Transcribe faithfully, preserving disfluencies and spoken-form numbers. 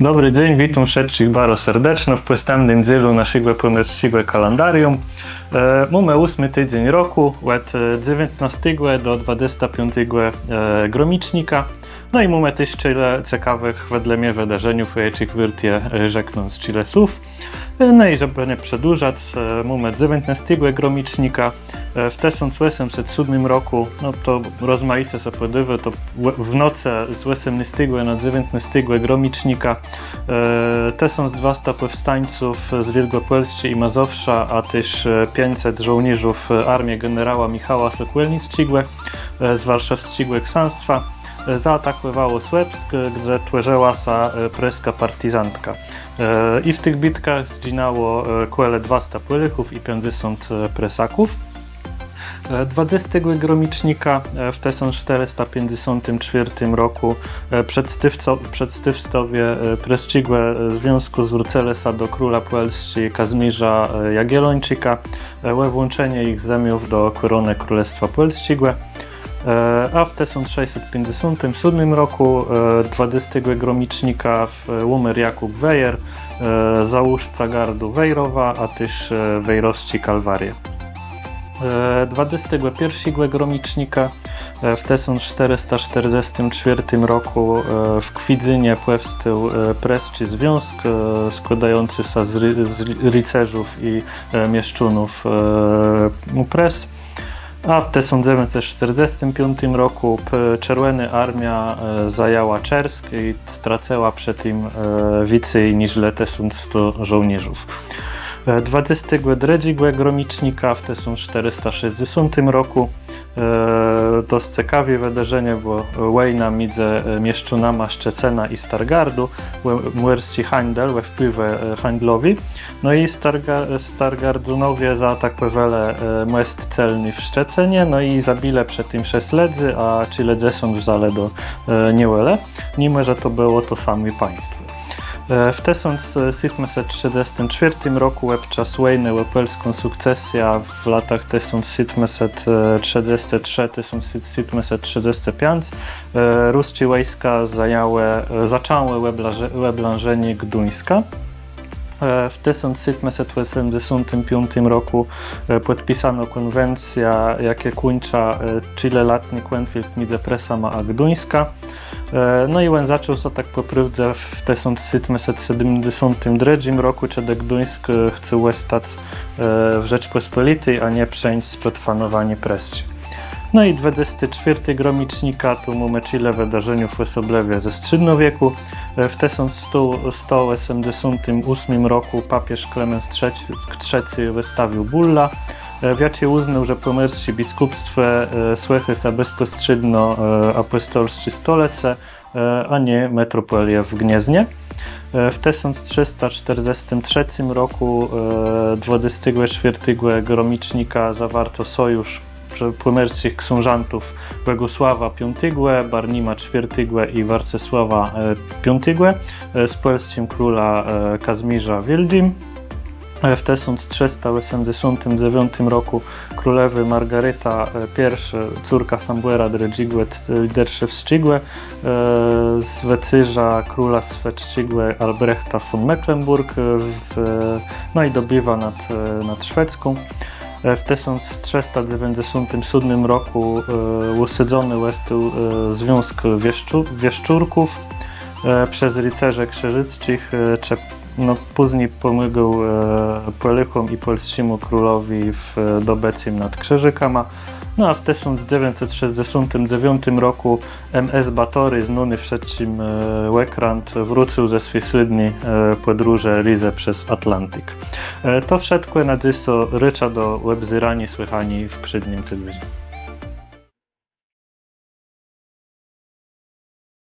Dobri dzéń, witóm wszëtczich baro serdeczno w pòstãpnym dzélu naszégò pòmòrsczégò kalendarium. E, mómë ósmi tidzéń rokù, òd, e, dzewiãtnôstégò do dwadzestégò piątégò, e, gromicznika. No i mómë téż czile cekawëch wedle mie wëdarzeniów, ò jaczich wôrt je, e, rzeknąc czile słów. E, no i żebë nie przedłużac, e, mómë dzewiãtnôstégò gromicznika, e, w tësąc òsmëset sódmim rokù, no to rozmajice sã pòdôwô, to w, w nocë z òsmënôstégò na dzewiãtnôstégò gromicznika, e, tësąc dwasta pòwstańców z Wiôlgòpòlsczi i Mazowsza, a téż, e, piãcset żôłnérzów, e, armie generała Michała Sokòlnicczégò, e, z warszawsczégò ksãstwa, e, zaatakòwało Słëpsk, e, gdze twòrzëła sã, e, prëskô partizantka. E, i w tëch bitkach zdżinãło, e, kòle dwasta Pòlôchów i piãcdzesąt, e, Prësaków. E, dwadzestégò gromicznika, e, w tësąc sztërësta piãcdzesątim czwiôrtim rokù, e, przedstôwco-, przedstôwcowie, e, Prësczégò, e, Związkù zwrócëlë sã do króla Pòlsczi Kazmierza, e, Jagiellończika, e, ò włączenié jich zemiów do kòrónë Królestwa Pòlsczégò. E, a w tësąc szescset piãcdzesątim sódmim rokù, e, dwadzestégò gromicznika w, e, ùmarł Jakùb Wejer, e, załóżca gardu Wejrowa, a téż, e, wejrowsczi Kalwarie. E, dwadzestégò pierszégò gromicznika, e, w tësąc sztërësta sztërdzestim czwiôrtim rokù, e, w Kwidzynie pòwstôł, e, Prësczi Związk, e, skłôdający sã z ri-, z ri-, ricerzów i, e, mieszczónów, e, Prës. A w tësąc dzewiãcset sztërdzestim piątim rokù p-, Czerwònô Armiô, e, zajãła Czersk i stracëła przë tim, e, wicy niżle tësąc sto żôłnérzów. E, dwadzestégò drëdżégò gromicznika w tësąc sztërësta szescdzesątim rokù, e, dosc cekawé wëdarzenié, bò, e, wòjna midzë, e, mieszczónama Szczecëna i Stargardu, ò, mòrsczi hańdel, ò wpłëwie, e, hańdlowi. No i Starga-, Stargardzanowie zaatakòwelë, e, mòst celny w Szczecënie, no i zabilë przë tim szesc lëdzy, a czile dzesąt wzãlë do, e, niewòlë, nimò że to bëło to samé państwò. E, w tësąc sétmëset trzëdzestim czwiôrtim rokù òbczas wòjnë ò pòlską sukcesjã w latach tësąc sétmëset trzëdzescë trzë, tësąc sétmëset trzëdzescë piãc, e, rusczé wòjska zajãłë, e, zaczãłë òblãże-, òblãżenié Gduńska. E, w tësąc sétmëset òsemdzesątim piątim rokù, e, pòdpisóno kònwencjã, jakô kùńcza, e, czilelatny kònflikt midzë Prësama a Gduńskã. E, no i òn zaczął sã tak pò prôwdze w tësąc sétmëset sétmëdzesątim drëdżim rokù, czedë Gduńsk, e, chcôł òstac, e, w Rzeczpòspòliti, a nie przeńc spòd panowaniô Prësczi. No i dwadzesti czwiôrti gromicznika, tu mómë czile wëdarzeniów, òsoblëwie ze strzédnowiekù. E, w tësąc sto, sto òsemdzesątim ósmim rokù papiéż Klemens trzecy, trzecy wëstawił bullã, e, w jaczi ùznôł, że pòmòrsczé biskùpstwò, e, słëchô sã bezpòstrzédno, e, apòstolsczi stolëcë, e, a nié metropòlie w Gnieznie. E, w tësąc trzësta sztërdzestim trzecym rokù, e, dwadzestégò czwiôrtégò gromicznika zawarto sojusz prze-, pòmòrsczich ksążãtów Bògùsława Piątégò, Barnima Czwiôrtégò i Warcësława, e, Piątégò, e, z pòlsczim królã, e, Kazmiérzã Wiôldżim. E, w tësąc trzësta òsemdzesątim dzewiątim rokù królewô Margarita, e, Pierszô, córka Sambòra Drëdżégò, t-, Derszewsczégò, e, z wëcérza króla szwedzczégò Albrechta von Mecklenburg, e, w, no i dobiwô nad, e, nad Szwedzką. E, w tësąc trzësta dzewiãcdzesątim sódmim rokù, e, ùsadzony òstôł, e, Związk Wieszczu-, Wieszczórków, e, przez ricerze krzëżëcczich, e, cze-, no, pózni pòmógł, e, Pòlôchóm i pòlsczémù królowi w, e, dobëcym nad Krzëżôkama. No a w tësąc dzewiãcset szescdzesątim dzewiątim rokù M S Batory, znóny wszëtczim, e, òkrãt, wrócył ze swi slédny, e, pòdróżë rézë przez Atlantik. E, to wszëtkò na dzysô, rôczã do òbzéraniô, słëchaniô w przédnym cyklu.